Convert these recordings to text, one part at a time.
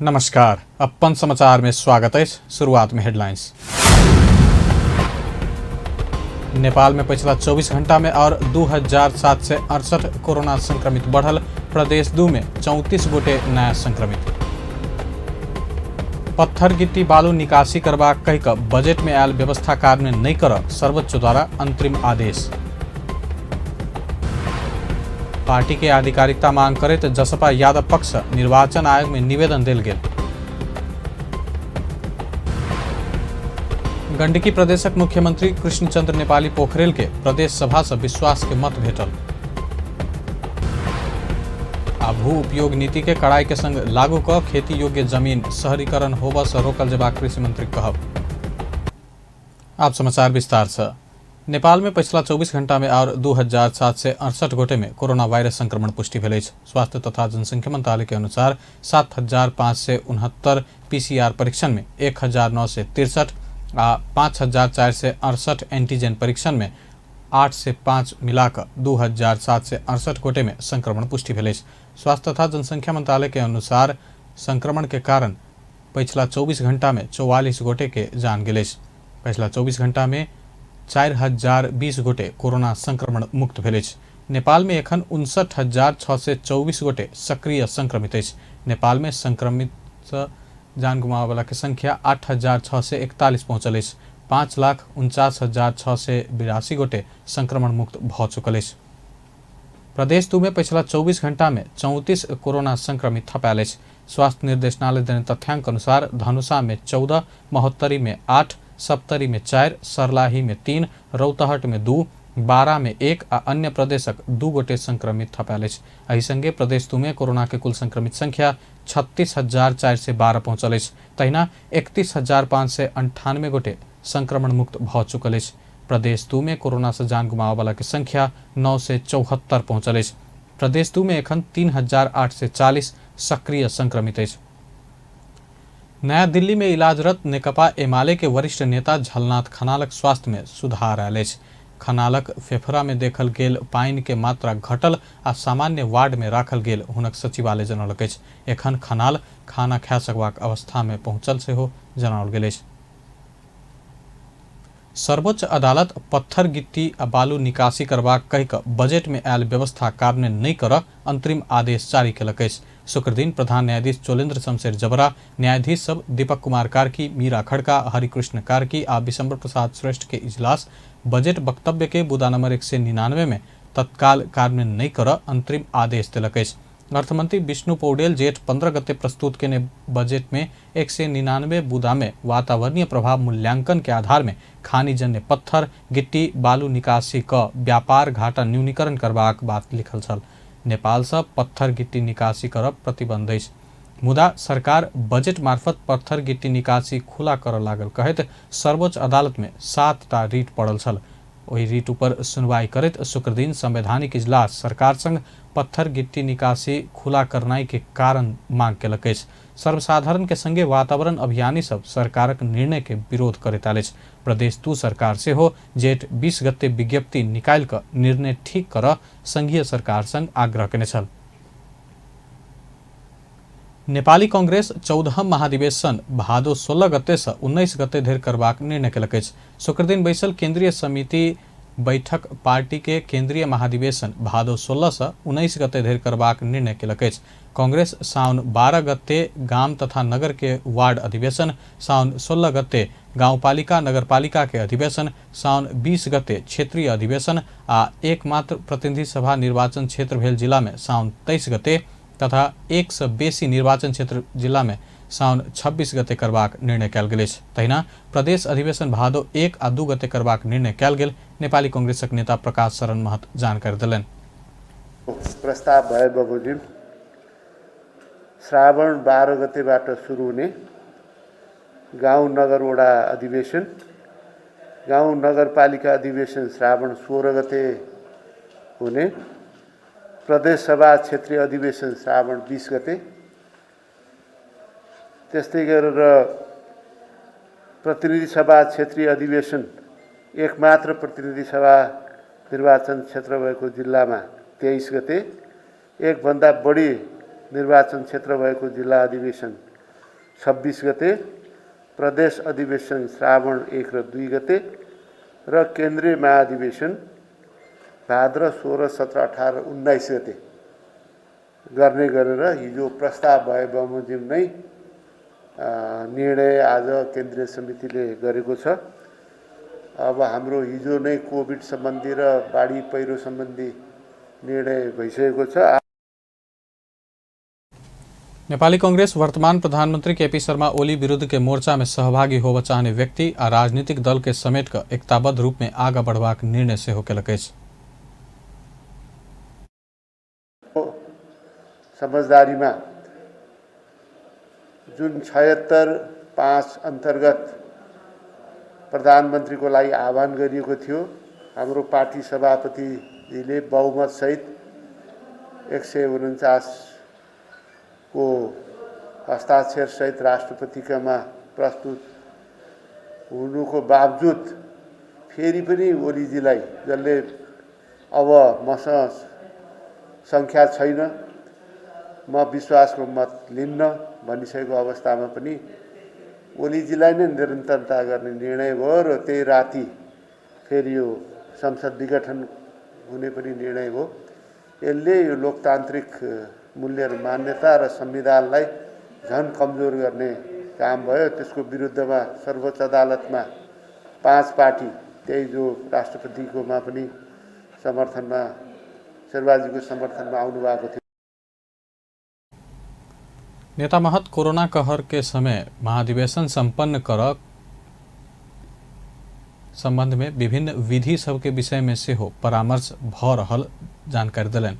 नमस्कार, अपन समाचार में स्वागत है। शुरुआत में हेडलाइंस। नेपाल में पिछला 24 घंटा में और 2768 कोरोना संक्रमित बढ़ल। प्रदेश 2 में 34 गोटे नया संक्रमित। पत्थर गिट्टी बालू निकासी करबाक कहि कऽ बजट में आयल व्यवस्था कार्यान्वयन नहि करऽ सर्वोच्च द्वारा अंतरिम आदेश। पार्टी के आधिकारिकता मांग करैत जसपा यादव पक्ष निर्वाचन आयोग में निवेदन देल गेल। गंडकी प्रदेशक मुख्यमंत्री कृष्णचंद्र नेपाली पोखरेल के प्रदेश सभा से विश्वास के मत भेटल। आ भू उपयोग नीति के कड़ाई के संग लागू क खेती योग्य जमीन शहरीकरण होबऽ से रोकल जेबाक कृषि मंत्री कहब। आप समाचार विस्तार से। नेपाल में पिछला 24 घंटा में और 2768 गोटे में कोरोना वायरस संक्रमण पुष्टि भेल अछि। स्वास्थ्य तथा जनसंख्या मंत्रालय के अनुसार 7569 पीसीआर परीक्षण में 1963 आ 5468 एंटीजन परीक्षण में 805 मिलाकर 2768 गोटे में संक्रमण पुष्टि भेल अछि। स्वास्थ्य तथा जनसंख्या मंत्रालय के अनुसार संक्रमण के कारण पिछला 24 घंटा में 44 गोटे के जान गेल अछि। पिछला 24 घंटा में 4020 गोटे कोरोना संक्रमण मुक्त भेल अछि। नेपाल में एखन 59,624 गोटे सक्रिय संक्रमित अछि। नेपाल में संक्रमित जान गुमाबय के संख्या 8,641 पहुंचल अछि। 5,49,682 गोटे संक्रमण मुक्त भऽ चुकल अछि। प्रदेश 2 में पिछला 24 घंटा में 34 कोरोना संक्रमित थपायल अछि। स्वास्थ्य निर्देशनालय देने तथ्यांक अनुसार धनुषा में 14, महोत्तरी में 8, सप्तरी में 4, सर्लाही में 3, रौतहट में 2, बारा में 1 आ अन्य प्रदेशक 2 गोटे संक्रमित थपायल अछि। एहि संगे प्रदेश 2 में कोरोना के कुल संक्रमित संख्या 36,412 पहुंचल अछि। तहिना 31,598 गोटे संक्रमण मुक्त भऽ चुकल अछि। प्रदेश 2 में कोरोना से जान गुमाबय के संख्या 974 पहुंचल अछि। प्रदेश 2 में एखन 3,840 सक्रिय संक्रमित अछि। नया दिल्ली में इलाजरत नेकपा एमाले के वरिष्ठ नेता झलनाथ खनालक स्वास्थ्य में सुधार आयल अछि। खनालक फेफड़ा में देखल गेल पानि के मात्रा घटल आ सामान्य वार्ड में राखल गेल हुनक सचिवालय जनौलक अछि। एखन खनाल खाना खा सकबाक अवस्था में पहुंचल सेहो जनाओल गेल अछि। सर्वोच्च अदालत पत्थर गिट्टी आ बालू निकासी करबाक कहि कऽ बजट में आयल व्यवस्था कार्यान्वयन नहि करऽ अंतरिम आदेश जारी केलक अछि। शुक्रदिन प्रधान न्यायाधीश चोलेन्द्र शमशेर जबरा, न्यायाधीश सब दीपक कुमार कार्की, मीरा खड़का, हरिकृष्ण कार्की आ विशंबर प्रसाद श्रेष्ठ के इजलास बजट वक्तव्य के बुदा नंबर 199 में तत्काल कार्यान्वयन नहि करऽ अंतरिम आदेश देलक अछि। अर्थमंत्री विष्णु पौडेल जेठ 15 गते प्रस्तुत केने बजट में 199 बुदा में वातावरणीय प्रभाव मूल्यांकन के आधार में खानीजन्य पत्थर गिट्टी बालू निकासी क व्यापार घाटा न्यूनीकरण करबाक बात लिखल छल। नेपाल से पत्थर गिट्टी निकासी करब प्रतिबंध अछि, मुदा सरकार बजट मार्फत पत्थर गिट्टी निकासी खुला करऽ लागल कहैत सर्वोच्च अदालत में 7टा रिट पड़ल छल। ओहि रिट ऊपर सुनवाई करैत शुक्रदिन संवैधानिक इजलास सरकार संग पत्थर गिट्टी निकासी खुला करनाइ के कारण मांग केलक अछि। सर्वसाधारण के संगे वातावरण अभियानी सब सरकारक निर्णय के विरोध करैत आयल अछि। प्रदेश 2 सरकार सेहो जेठ 20 गते विज्ञप्ति निकालि कऽ निर्णय ठीक करऽ संघीय सरकार संग आग्रह केने छल। नेपाली कांग्रेस 14 महाधिवेशन भादो 16 गते से 19 गते धरि करबाक निर्णय केलक अछि। शुक्रदिन बैसल केंद्रीय समिति बैठक पार्टी के केंद्रीय महाधिवेशन भादो 16 से 19 गते धरि करबाक निर्णय केलक अछि। कांग्रेस साउन 12 गते गाम तथा नगर के वार्ड अधिवेशन, साउन 16 गते गाउँपालिका नगरपालिका के अधिवेशन, साउन 20 गते क्षेत्रीय अधिवेशन आ एकमात्र प्रतिनिधि सभा निर्वाचन क्षेत्र भेल जिला में साउन 23 गते तथा 1 से बेसी निर्वाचन क्षेत्र जिला में साउन 26 गते करबाक निर्णय कयल गेल अछि। तहिना प्रदेश अधिवेशन भादो 1 आ 2 गते करबाक निर्णय कयल गेल नेपाली कांग्रेसक नेता प्रकाश शरण महत जानकारी देलनि। प्रस्ताव भए बमोजिम श्रावण 12 गतेबाट सुरु हुने गाउँ नगर वडा अधिवेशन, गाउँ नगरपालिका अधिवेशन श्रावण 16 गते हुने, प्रदेश सभा क्षेत्रीय अधिवेशन श्रावण 20 गते, त्यस्तै गरेर प्रतिनिधि सभा क्षेत्रीय अधिवेशन एकमात्र प्रतिनिधि सभा निर्वाचन क्षेत्र भएको जिल्लामा 23 गते, एकभन्दा बढी निर्वाचन क्षेत्र भएको जिल्ला अधिवेशन 26 गते, प्रदेश अधिवेशन श्रावण 1 र 2 गते र केन्द्रीय महाधिवेशन भाद्र 16, 17, 18, 19 गते गर्ने गरेर हिजो प्रस्ताव भए बमोजिम नै निर्णय आज केन्द्रीय समितिले गरेको छ। अब हाम्रो हिजो नै कोभिड सम्बन्धी र बाढी पहिरो सम्बन्धी निर्णय भइसकेको छ। नेपाली कांग्रेस वर्तमान प्रधानमंत्री केपी शर्मा ओली विरुद्ध के मोर्चा में सहभागी होबय चाहने व्यक्ति आ राजनीतिक दल के समेट कऽ एकताबद्ध रूप में आगा बढ़बाक निर्णय सेहो केलक अछि। समझदारीमा जुन 76(5) अन्तर्गत प्रधानमन्त्रीको लागि आह्वान गरिएको थियो, हाम्रो पार्टी सभापतिजीले बहुमतसहित 149 को हस्ताक्षरसहित राष्ट्रपतिकामा प्रस्तुत हुनुको बावजुद फेरि पनि ओलीजीलाई, जसले अब मसँग सङ्ख्या छैन, म विश्वासको मत लिन्न भनिसकेको अवस्थामा पनि ओलीजीलाई नै निरन्तरता गर्ने निर्णय भयो र त्यही राति फेरि यो संसद विघटन हुने पनि निर्णय भयो। यसले यो लोकतान्त्रिक मूल्य र मान्यता र संविधानलाई झन कमजोर गर्ने काम भयो। त्यसको विरुद्धमा सर्वोच्च अदालतमा 5 पार्टी, त्यही जो राष्ट्रपतिकोमा पनि समर्थनमा, शेरबाजीको समर्थनमा आउनुभएको थियो। नेता महत कोरोना कहर के समय महाधिवेशन संपन्न कर संबंध में विभिन्न विधि सबके विषय में सेहो परामर्श भ रहल जानकारी देलनि।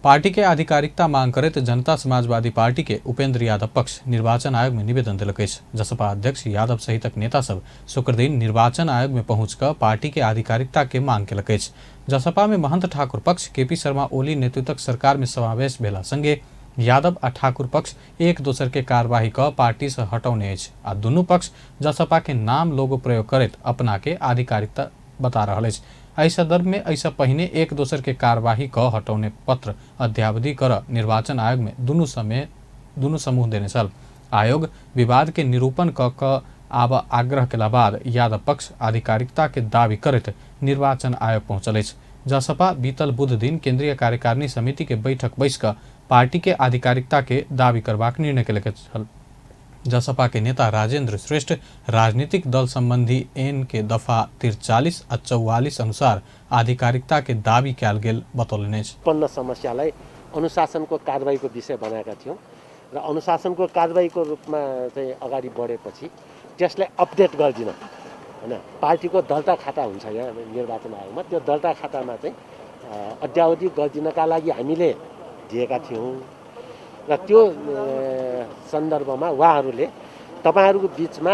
पार्टी के आधिकारिकता मांग करैत जनता समाजवादी पार्टी के उपेंद्र यादव पक्ष निर्वाचन आयोग में निवेदन देलक अछि। जसपा अध्यक्ष यादव सहितक नेता सब शुक्रदिन निर्वाचन आयोग में पहुंच कऽ पार्टी के आधिकारिकता के मांग केलक अछि। जसपा में महंत ठाकुर पक्ष केपी शर्मा ओली नेतृत्वक सरकार में समावेश भेला संगे यादव आ ठाकुर पक्ष एक दोसर के कार्यवाही कऽ पार्टी से हटौने अछि आ दुनू पक्ष जसपा के नाम लोगो प्रयोग करैत अपना के आधिकारिकता बता रहल अछि। एहि संदर्भ में एहिसँ पहिने एक दोसर के कार्यवाही कऽ हटौने पत्र अद्यावधि कर निर्वाचन आयोग में दुनू समूह देने छल। आयोग विवाद के निरूपण कऽ कऽ आब आग्रह केला बाद यादव पक्ष आधिकारिकता के दावी करैत निर्वाचन आयोग पहुंचल अछि। जसपा बीतल बुध दिन केंद्रीय कार्यकारिणी समिति के बैठक बैस कऽ पार्टी के आधिकारिकता के दावी करबाक निर्णय केलक छल। जसपा के नेता राजेंद्र श्रेष्ठ राजनीतिक दल संबंधी एन के दफा 43 आ 44 अनुसार आधिकारिकता के दावी कयल गेल बतौलनि अछि। उत्पन्न समस्यालाई अनुशासनको कारबाहीको विषय बनाएका थियौँ र अनुशासनको कारबाहीको रूपमा चाहिँ अगाडि बढेपछि त्यसलाई अपडेट गरिदिन, हैन, पार्टीको दर्ता खाता हुन्छ यहाँ निर्वाचन आयोगमा, त्यो दर्ता खातामा चाहिँ अद्यावधि गरिदिनका लागि हामीले दिएका थियौँ र त्यो सन्दर्भमा उहाँहरूले तपाईँहरूको बिचमा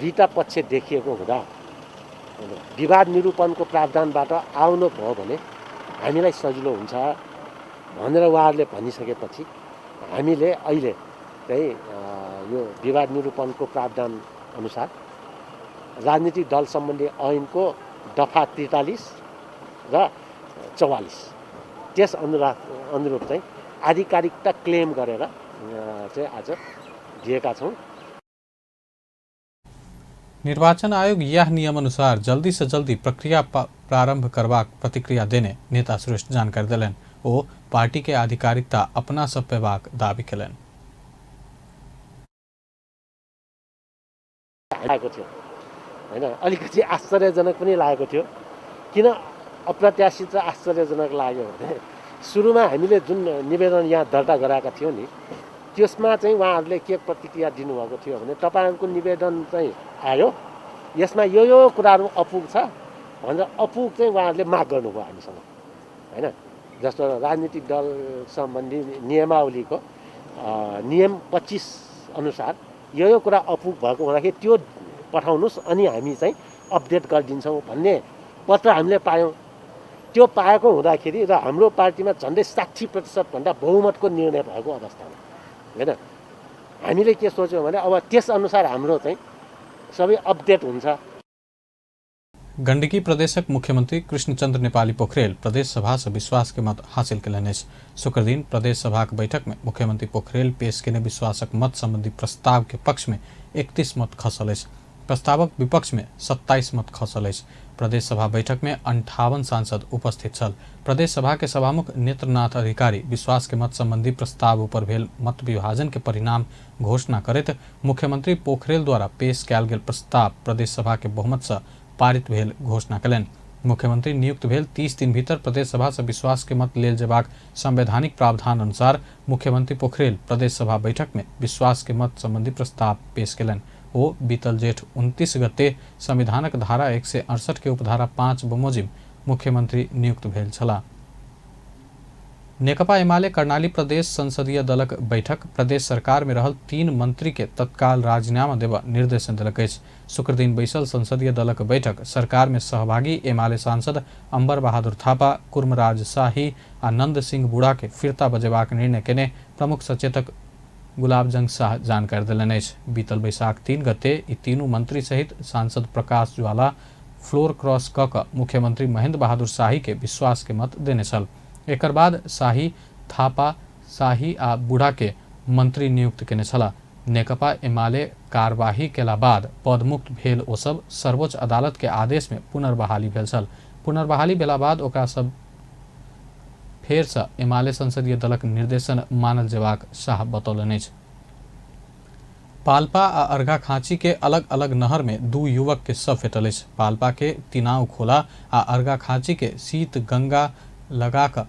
दुईटा पक्ष देखिएको हुँदा विवाद निरूपणको प्रावधानबाट आउनुभयो भने हामीलाई सजिलो हुन्छ भनेर उहाँहरूले भनिसकेपछि हामीले अहिले चाहिँ यो विवाद निरूपणको प्रावधान अनुसार राजनीतिक दल सम्बन्धी ऐनको दफा 43 र 44 त्यस अनुरूप चाहिँ आधिकारिकता क्लेम गरेर चाहिँ आज दिएका छौँ। निर्वाचन आयोग यह नियम अनुसार जल्दी से जल्दी प्रक्रिया प्रारंभ करबाक प्रतिक्रिया देने नेता श्रेष्ठ जानकारी देलनि। ओ पार्टी के आधिकारिकता अपना सब पेबाक दावी केलनि। लागेको थियो, हैन, अलिकति आश्चर्यजनक पनि लागेको थियो। किन अप्रत्याशित र आश्चर्यजनक लाग्यो भने सुरुमा हामीले जुन निवेदन यहाँ दर्ता गराएका थियौँ नि, त्यसमा चाहिँ उहाँहरूले के प्रतिक्रिया दिनुभएको थियो भने तपाईँहरूको निवेदन चाहिँ आयो, यसमा यो यो कुराहरू अपुग छ भनेर अपुग चाहिँ उहाँहरूले माग गर्नुभयो हामीसँग, हैन। जस्तो राजनीतिक दल सम्बन्धी नियमावलीको नियम 25 अनुसार यो यो कुरा अपुग भएको हुँदाखेरि त्यो पठाउनुहोस् अनि हामी चाहिँ अपडेट गरिदिन्छौँ भन्ने पत्र हामीले पायौँ। त्यो पाएको हुँदाखेरि र हाम्रो पार्टीमा झन्डै 60% भन्दा बहुमतको निर्णय भएको अवस्थामा, हैन, हामीले के सोच्यौँ भने अब त्यसअनुसार हाम्रो चाहिँ सबै अपडेट हुन्छ। गण्डकी प्रदेशक मुख्यमंत्री कृष्णचंद्र नेपाली पोखरेल प्रदेश सभा से विश्वास के मत हासिल केलनि अछि। शुक्रदिन प्रदेश सभाक बैठक में मुख्यमंत्री पोखरेल पेश केने विश्वासक मत संबंधी प्रस्ताव के पक्ष में 31 मत खसल अछि। प्रस्तावक विपक्ष में 27 मत खसल अछि। प्रदेश सभा बैठक में 58 सांसद उपस्थित छल। प्रदेश सभा के सभामुख नेत्रनाथ अधिकारी विश्वास के मत संबंधी प्रस्ताव ऊपर भेल मत विभाजन के परिणाम घोषणा करैत मुख्यमंत्री पोखरेल द्वारा पेश कयल गेल प्रस्ताव प्रदेश सभा के बहुमत से पारित भेल घोषणा कयलनि। मुख्यमंत्री नियुक्त भेल 30 दिन भीतर प्रदेश सभा से विश्वास के मत लेल जेबाक संवैधानिक प्रावधान अनुसार मुख्यमंत्री पोखरेल प्रदेश सभा बैठक में विश्वास के मत संबंधी प्रस्ताव पेश कयलनि। ओ बीतल जेठ 29 गते संविधानक धारा 168 के उपधारा 5 बमोजिम मुख्यमंत्री नियुक्त भेल छलाह। नेकपा एमाले कर्णाली प्रदेश संसदीय दलक बैठक प्रदेश सरकार में रहल 3 मंत्री के तत्काल राजीनामा देबा निर्देशन देलक अछि। शुक्रदिन बैसल संसदीय दलक बैठक सरकार में सहभागी एमाले सांसद अम्बर बहादुर थापा, कुर्मराज शाही आ नंद सिंह बूढ़ा के फिर्ता बजेबाक निर्णय केने प्रमुख सचेतक गुलाबजंग शाह जानकारी देलनि अछि। बीतल बैसाख 3 गते ई तीनू मंत्री सहित सांसद प्रकाश ज्वाला फ्लोर क्रॉस क कऽ मुख्यमंत्री महेंद्र बहादुर शाही के विश्वास के मत देने छल। एकर बाद शाही, थापा, शाही आ बूढ़ा के मंत्री नियुक्त केने छलाह। नेकपा एमाले कार्यवाही केला बाद पदमुक्त भेल ओ सब सर्वोच्च अदालत के आदेश में पुनर्बहाली भेल छल। पुनर्बहाली भेला बाद ओकरा सब फेर से एमाले संसदीय दलक निर्देशन मानल जेबाक शाह बतौलनि अछि। पाल्पा आ अर्घाखाँची के अलग अलग नहर में 2 युवक के शव भेटल अछि। पाल्पा के तिनाउ खोला आ अर्घाखाँची के शीत गंगा लगा कऽ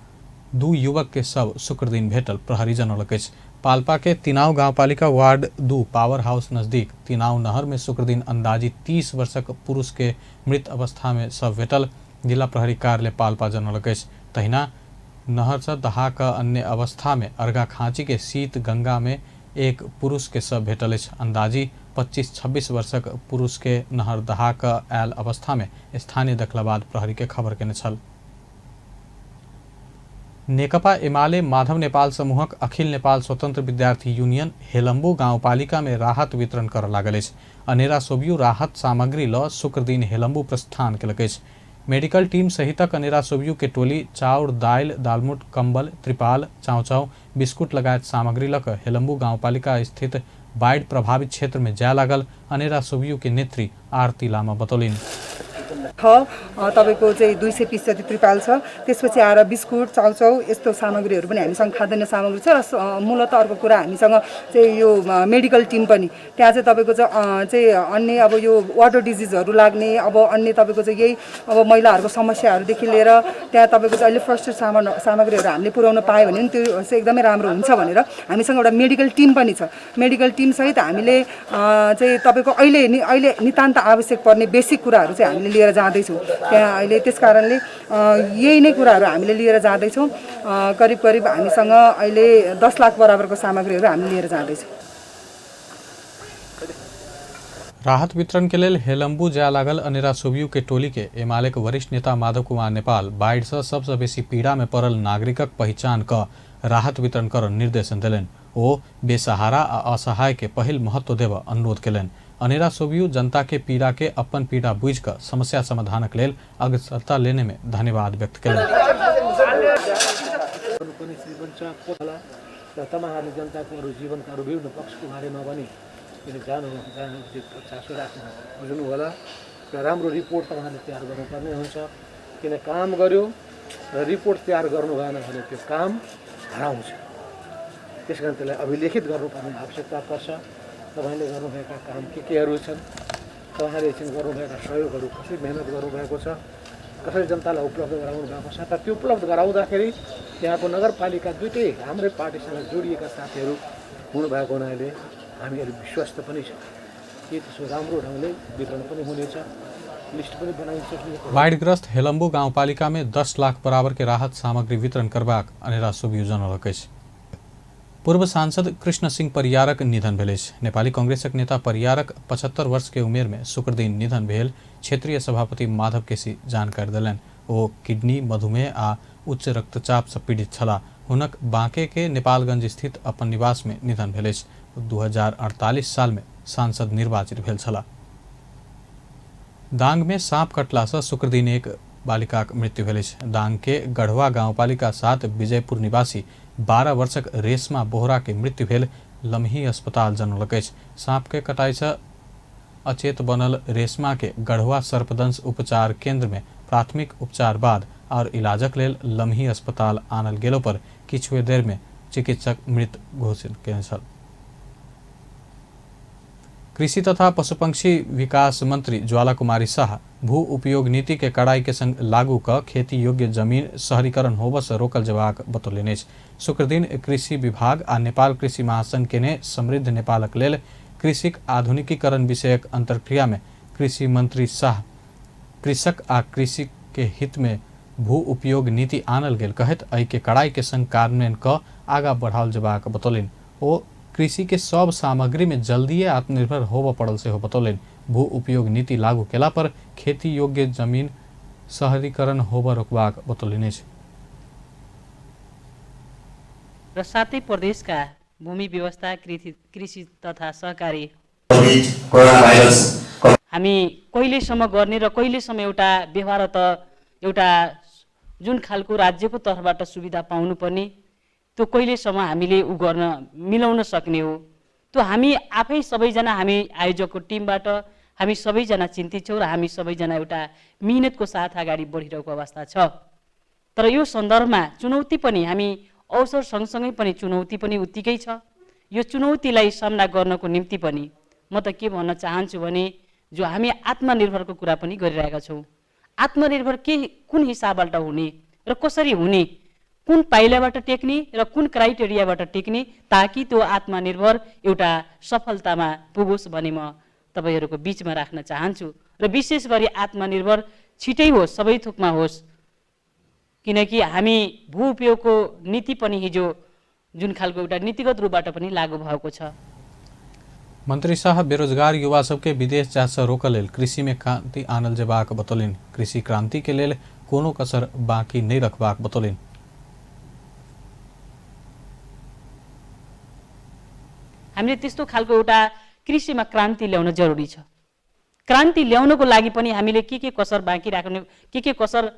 2 युवक के शव शुक्रदिन भेटल प्रहरी जनौलक अछि। पाल्पा के तिनाउ गाउँपालिका वार्ड 2 पावर हाउस नजदीक तिनाउ नहर में शुक्रदिन अंदाजी 30 वर्षक पुरुष के मृत अवस्था में शव भेटल जिला प्रहरी कार्यालय पाल्पा जनौलक अछि। तहिना नहर से दहा कऽ अन्य अवस्था में अर्घाखाँची के शीत गंगा में एक पुरुष के शव भेटल अछि। अंदाजी 25-26 वर्षक पुरुष के नहर दहा कऽ आयल अवस्था में स्थानीय देखला बाद प्रहरी के खबर केने छल। नेकपा एमाले माधव नेपाल समूहक अखिल नेपाल स्वतंत्र विद्यार्थी यूनियन हेलम्बू गाउँपालिका में राहत वितरण कर लागल अछि। अनेरा सोबियू राहत सामग्री ल शुक्रदिन हेलम्बू प्रस्थान केलक अछि। मेडिकल टीम सहितक अनेरा सोबियू के टोली चाउर, दालि, दालमुट, कम्बल, त्रिपाल, चाउचाउ, बिस्कुट लगायत सामग्री लऽ कऽ हेलम्बू गाउँपालिका स्थित बाढ़ि प्रभावित क्षेत्र में जाय लागल अनेरा सोबियू के नेत्री आरती लामा बतौलनि। तपाईँको चाहिँ 200 पिस जति त्रिपाल छ, त्यसपछि आएर बिस्कुट, चाउचाउ यस्तो सामग्रीहरू पनि हामीसँग खाद्यान्न सामग्री छ। र मूलत अर्को कुरा हामीसँग चाहिँ यो मेडिकल टिम पनि त्यहाँ चाहिँ तपाईँको चाहिँ अन्य अब यो वाटर डिजिजहरू लाग्ने, अब अन्य तपाईँको चाहिँ यही अब महिलाहरूको समस्याहरूदेखि लिएर त्यहाँ तपाईँको चाहिँ अहिले फर्स्ट एड सामग्रीहरू हामीले पुर्याउन पायो भने पनि त्यो चाहिँ एकदमै राम्रो हुन्छ भनेर हामीसँग एउटा मेडिकल टिम पनि छ। मेडिकल टिमसहित हामीले चाहिँ तपाईँको अहिले नितान्त आवश्यक पर्ने बेसिक कुराहरू चाहिँ हामीले लिएर जाँदैछौँ त्यहाँ अहिले। त्यस कारणले यही नै कुराहरू हामीले लिएर जाँदैछौँ। करिब करिब हामीसँग अहिले 10 लाख बराबरको सामग्रीहरू हामी लिएर जाँदैछौँ। राहत वितरण के लेल हेलम्बू जाय लागल अनेरा सोबियू के टोली के एमाले के वरिष्ठ नेता माधव कुमार नेपाल बाढ़ि से सबसे बेसी पीड़ा में पड़ल नागरिकक पहचान क राहत वितरण कर निर्देशन देलनि। ओ बेसहारा आ असहाय के पहिल महत्व देबऽ अनुरोध केलनि। अनेरा सोबियू जनता के पीड़ा के अपन पीड़ा बुझि कऽ समस्या समाधानक लेल अग्रसरता लेने में धन्यवाद व्यक्त केलनि। चासो राख्नु बुझ्नु होला र राम्रो रिपोर्ट तपाईँहरूले तयार गर्नुपर्ने हुन्छ। किन काम गर्यो र रिपोर्ट तयार गर्नु भएन भने त्यो काम हराउँछ। त्यस कारण त्यसलाई अभिलेखित गर्नुपर्ने आवश्यकता पर्छ। तपाईँले गर्नुभएका काम के केहरू छन्, तपाईँहरूले चाहिँ गर्नुभएका सहयोगहरू कसरी मेहनत गर्नुभएको छ, कसरी जनतालाई उपलब्ध गराउनु भएको छ। तर त्यो उपलब्ध गराउँदाखेरि त्यहाँको नगरपालिका दुइटै हाम्रै पार्टीसँग जोडिएका साथीहरू हुनुभएको हुनाले हामीहरू विश्वस्त पनि छ कि त्यसो राम्रो ढङ्गले वितरण पनि हुनेछ, लिस्ट पनि बनाइसकिएको। बाढ़िग्रस्त हेलम्बू गाउँपालिका में 10 लाख बराबर के राहत सामग्री वितरण करबाक अनेरा सोबियू जनौलक अछि। पूर्व सांसद कृष्ण सिंह परियारक निधन भेल अछि। नेपाली कांग्रेसक नेता परियारक 75 वर्ष के उमेर में शुक्रदिन निधन भेल क्षेत्रीय सभापति माधव केसी जानकारी देलनि। ओ किडनी, मधुमेह आ उच्च रक्तचाप से पीड़ित छलाह। हुनक बांके के नेपालगंज स्थित अपन निवास में निधन भेल अछि। 2048 साल में सांसद निर्वाचित भेल छलाह। दांग में सांप कटला से शुक्रदिन एक बालिकाक मृत्यु भेल अछि। दांग के गढ़वा गांवपालिका 7 विजयपुर निवासी 12 वर्षक रेशमा बोहरा के मृत्यु भेल लमही अस्पताल जनौलक अछि। सांप के कटाई से अचेत बनल रेशमा के गढ़वा सर्पदंश उपचार केंद्र में प्राथमिक उपचार बाद और इलाजक लेल लमही अस्पताल आनल गेलो पर किछुए देर में चिकित्सक मृत घोषित केने छल। कृषि तथा पशुपक्षी विकास मंत्री ज्वाला कुमारी शाह भू उपयोग नीति के कड़ाई के संग लागू क खेती योग्य जमीन शहरीकरण होबय से रोकल जेबाक बतौलनि अछि। शुक्रदिन कृषि विभाग आ नेपाल कृषि महासंघ केने समृद्ध नेपालक लेल कृषिक आधुनिकीकरण विषयक अंतर्क्रिया में कृषि मंत्री शाह कृषक आ कृषि के हित में भू उपयोग नीति आनल गेल कहैत एहि के कड़ाई के संग कार्यान्वयन क आगा बढ़ाओल जेबाक बतौलनि। ओ कृषि के सब सामग्री में जल्दिए आत्मनिर्भर होबय पड़ल सेहो बतौलनि। भू उपयोग नीति लागू केला पर खेती योग्य जमीन शहरीकरण होबय रोकबाक बतौलनि अछि। र सातै प्रदेशका भूमि व्यवस्था, कृषि तथा सहकारी हामी कहिलेसम्म गर्ने र कहिलेसम्म एउटा व्यवहार त एउटा जुन खालको राज्यको तर्फबाट सुविधा पाउनुपर्ने त्यो कहिलेसम्म हामीले उ गर्न मिलाउन सक्ने हो, त्यो हामी आफै सबैजना हामी आयोजकको टिमबाट हामी सबैजना चिन्तित छौँ र हामी सबैजना एउटा मिहिनेतको साथ अगाडि बढिरहेको अवस्था छ। तर यो सन्दर्भमा चुनौती पनि हामी अवसर सँगसँगै पनि चुनौती पनि उत्तिकै छ। यो चुनौतीलाई सामना गर्नको निम्ति पनि म त के भन्न चाहन्छु भने जो हामी आत्मनिर्भरको कुरा पनि गरिरहेका छौँ, आत्मनिर्भर के कुन हिसाबबाट हुने र कसरी हुने, कुन पाइलाबाट टेक्ने र कुन क्राइटेरियाबाट टेक्ने ताकि त्यो आत्मनिर्भर एउटा सफलतामा पुगोस् भन्ने म तपाईहरूको बिचमा राख्न चाहन्छु। र विशेष गरी आत्मनिर्भर छिटै होस्, सबै थोकमा होस्, किनकि हामी भू उपयोगको नीति पनि हिजो जुन खालको एउटा नीतिगत रूपबाट पनि लागू भएको छ। मंत्री शाह बेरोजगार युवा सबके विदेश जाय से रोकऽ लेल कृषि में क्रांति आनल जेबाक बतौलनि। कृषि क्रांति के लेल कोनो कसर बाकी नहि रखबाक बतौलनि। हामीले त्यस्तो खालको एउटा कृषिमा क्रान्ति ल्याउन जरुरी छ। क्रान्ति ल्याउनको लागि पनि हामीले के कसर बाँकी राख्ने, के कसर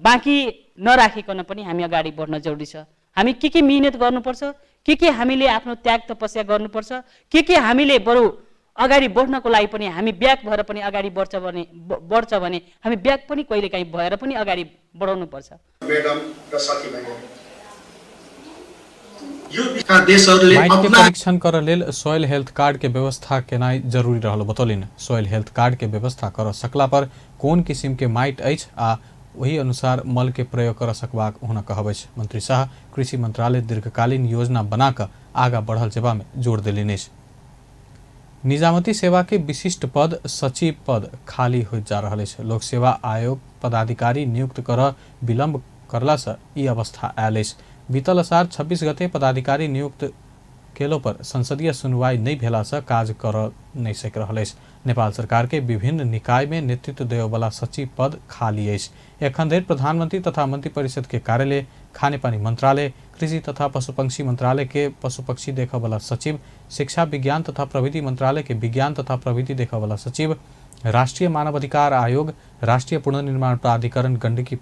बाँकी नराखिकन पनि हामी अगाडि बढ्न जरुरी छ। हामी के मिहिनेत गर्नुपर्छ, के हामीले आफ्नो त्याग तपस्या गर्नुपर्छ, के हामीले बरु अगाडि बढ्नको लागि पनि हामी ब्याक भएर पनि अगाडि बढ्छ भने हामी ब्याक पनि कहिलेकाहीँ भएर पनि अगाडि बढाउनुपर्छ। म्याडम र साथीभाइहरू, यो देशहरूले माटि के परीक्षण कर लेल सोयल हेल्थ कार्ड के व्यवस्था केनाइ जरूरी रहल बतौलनि। सोयल हेल्थ कार्ड के व्यवस्था कर सकला पर कोन किसिम के माटि अछि आ ओही अनुसार मल के प्रयोग कर सकबाक हुनक कहब अछि। मंत्री शाह कृषि मंत्रालय दीर्घकालीन योजना बनाकर आगा बढ़ल जेबा में जोर देलनि अछि। निजामती सेवा के विशिष्ट पद सचिव पद खाली होइत जा रहल अछि। लोक सेवा आयोग पदाधिकारी नियुक्त कर विलम्ब करला से ई अवस्था आयल अछि। बीतल असार 26 गते पदाधिकारी नियुक्त केलो पर संसदीय सुनवाई नहीं भेला से काज कर नहीं सक रहल अछि। नेपाल सरकार के विभिन्न निकाय में नेतृत्व देववाला सचिव पद खाली अछि। एखन धरि प्रधानमंत्री तथा मंत्रिपरिषद के कार्यालय, खानेपानी मंत्रालय, कृषि तथा पशुपक्षी मंत्रालय के पशुपक्षी देखऽवला सचिव, शिक्षा विज्ञान तथा प्रविधि मंत्रालय के विज्ञान तथा प्रविधि देखऽवला सचिव, राष्ट्रीय मानवाधिकार आयोग, राष्ट्रीय पुनर्निर्माण प्राधिकरण गण्डकी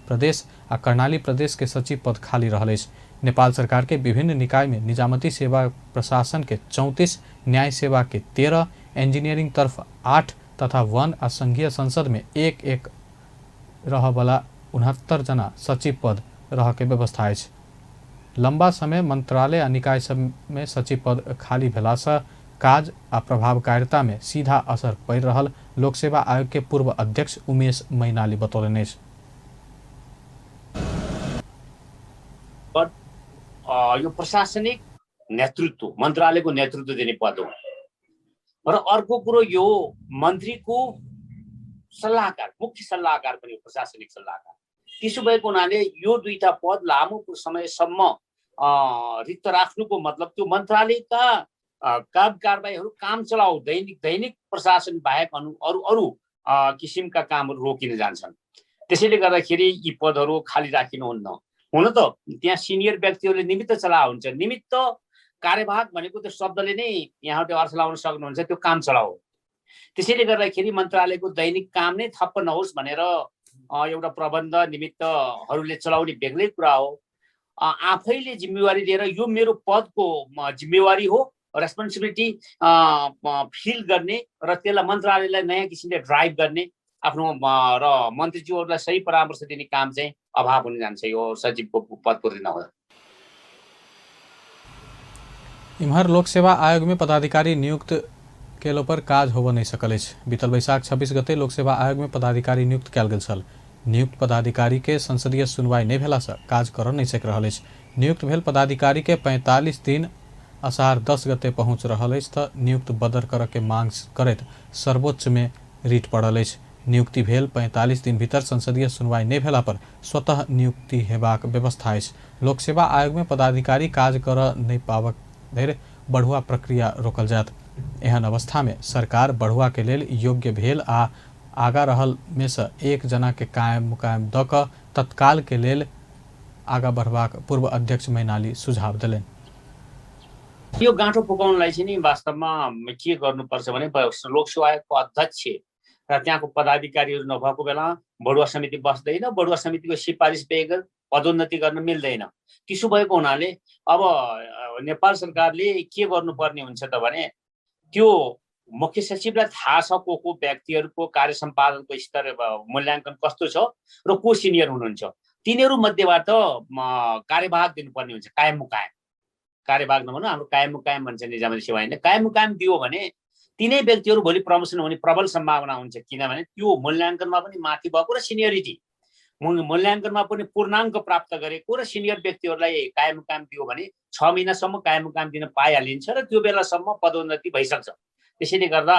प्रदेश आ कर्णाली प्रदेश के सचिव पद खाली रहल अछि। नेपाल सरकार के विभिन्न निकाय में निजामती सेवा प्रशासन के 34, न्याय सेवा के 13, इंजीनियरिंग तरफ 8 तथा वन आ संघीय संसद में 1-1 रहवला 69 जना सचिव पद रह के व्यवस्था अछि। लंबा समय मंत्रालय आ निकाय सब में सचिव पद खाली भेला से काज आ प्रभावकारिता में सीधा असर पड़ि रहल लोक सेवा आयोग के पूर्व अध्यक्ष उमेश मैनाली बतौलनि अछि। यो प्रशासनिक नेतृत्व मन्त्रालयको नेतृत्व दिने पद हो र अर्को कुरो यो मन्त्रीको सल्लाहकार, मुख्य सल्लाहकार पनि हो, प्रशासनिक सल्लाहकार। त्यसो भएको हुनाले यो दुईटा पद लामो समयसम्म रिक्त राख्नुको मतलब त्यो मन्त्रालयका काम कारबाहीहरू, काम चलाउ दैनिक दैनिक प्रशासन बाहेक अरू अरू किसिमका कामहरू रोकिन जान्छन्। त्यसैले गर्दाखेरि यी पदहरू खाली राखिनुहुन्न। हुन त त्यहाँ सिनियर व्यक्तिहरूले निमित्त चलाउ हुन्छ। निमित्त कार्यभाग भनेको त्यो शब्दले नै यहाँले अर्थ लाउन सक्नुहुन्छ, त्यो काम चलाउ। त्यसैले गर्दाखेरि मन्त्रालयको दैनिक काम नै ठप्प नहोस् भनेर एउटा प्रबन्ध निमित्तहरूले चलाउने बेग्लै कुरा हो। आफैले जिम्मेवारी लिएर यो मेरो पदको जिम्मेवारी हो, रेस्पोन्सिबिलिटी फिल गर्ने र त्यसलाई मन्त्रालयलाई नयाँ किसिमले ड्राइभ गर्ने आफ्नो र मन्त्रीज्यूहरूलाई सही परामर्श दिने काम चाहिँ अभाव हुन जान्छ यो सचिवको पद पूर्ति नहुँदा। इम्हर लोक सेवा आयोग में पदाधिकारी नियुक्त केलो पर काज होबऽ नहि सकल अछि। बीतल बैसाख 26 गते लोक सेवा आयोग में पदाधिकारी नियुक्त कयल गेल छल। नियुक्त पदाधिकारी के संसदीय सुनवाई नहि भेला सँ काज करऽ नहि सकि रहल अछि। नियुक्त भेल पदाधिकारी के 45 दिन असार 10 गते पहुँच रहल अछि तऽ नियुक्त बदर करऽ के मांग करैत सर्वोच्च में रिट पड़ल अछि। नियुक्ति भेल 45 दिन भीतर संसदीय सुनवाई नहि भेला पर स्वतः नियुक्ति हेबाक व्यवस्था अछि। लोक सेवा आयोग में पदाधिकारी काज करऽ नहि पाबक धरि बढ़ुआ प्रक्रिया रोकल जायत। एहन अवस्था में सरकार बढ़ुआ के लेल योग्य भेल आ आगा रहल में से एक जना के कायम मुकायम दऽ कऽ तत्काल के लेल आगा बढ़बाक पूर्व अध्यक्ष मैनाली सुझाव देलनि। यो गाँठो पुगाउनलाई चाहिँ नि वास्तवमा के गर्नुपर्छ भने लोक सेवा आयोगको अध्यक्ष र त्यहाँको पदाधिकारीहरू नभएको बेला बढुवा समिति बस्दैन, बढुवा समितिको सिफारिस बेगर पदोन्नति गर्न मिल्दैन। त्यसो भएको हुनाले अब नेपाल सरकारले के गर्नुपर्ने हुन्छ त भने त्यो मुख्य सचिवलाई थाहा छ को को व्यक्तिहरूको कार्य सम्पादनको स्तर मूल्याङ्कन कस्तो छ र को सिनियर हुनुहुन्छ, तिनीहरू मध्येबाट कार्यभाग दिनुपर्ने हुन्छ। कायम मुकायम, कार्यभाग नभनौँ, हाम्रो कायम मुकायम भन्छ निजामती सेवा ऐनले। कायम मुकायम दियो भने तिनै व्यक्तिहरू भोलि प्रमोसन हुने प्रबल सम्भावना हुन्छ, किनभने त्यो मूल्याङ्कनमा पनि माथि भएको र सिनियरिटी मूल्याङ्कनमा पनि पूर्णाङ्क प्राप्त गरेको र सिनियर व्यक्तिहरूलाई कायम मुकायम दियो भने 6 महिनासम्म कायम मुकायम दिन पाइहालिन्छ र त्यो बेलासम्म पदोन्नति भइसक्छ। त्यसैले गर्दा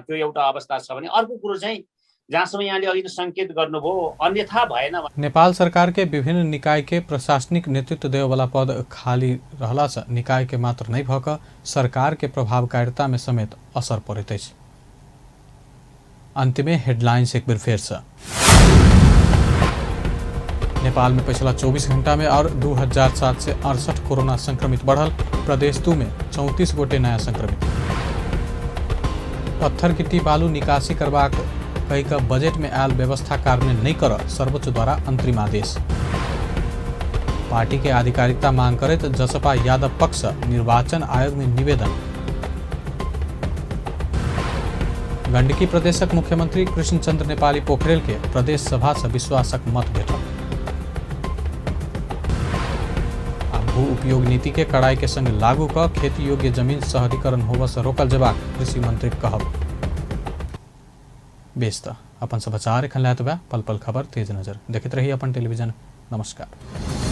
त्यो एउटा अवस्था छ भने अर्को कुरो चाहिँ जहाँसम्म यहाँले अघि सङ्केत गर्नुभयो अन्यथा भएन। नेपाल सरकार के विभिन्न निकाय के प्रशासनिक नेतृत्व देववाला पद खाली रहला से निकाय के मात्र नहीं भऽ सरकार के प्रभावकारिता में समेत असर पड़ैत अछि। अंत में हेडलाइंस एक बेर फेर से। नेपाल में पिछला 24 घंटा में और 2768 कोरोना संक्रमित बढ़ल, प्रदेश 2 में 34 गोटे नया संक्रमित। पत्थर गिट्टी बालू निकासी करबाक कहि कऽ बजट में आयल व्यवस्था कार्यान्वयन नहीं कर सर्वोच्च द्वारा अंतरिम आदेश। पार्टी के आधिकारिकता मांग करैत जसपा यादव पक्ष निर्वाचन आयोग में निवेदन। गंडकी प्रदेशक मुख्यमंत्री कृष्णचंद्र नेपाली पोखरेल के प्रदेश सभा से विश्वासक मत भेटल। भू उपयोग नीति के कड़ाई के संग लागू क खेती योग्य जमीन शहरीकरण होबय से रोकल जेबाक कृषि मंत्री कहब। बेस त अपन समाचार एखन लए पल पल खबर तेज नजर देखैत रही अपन टेलीविजन। नमस्कार।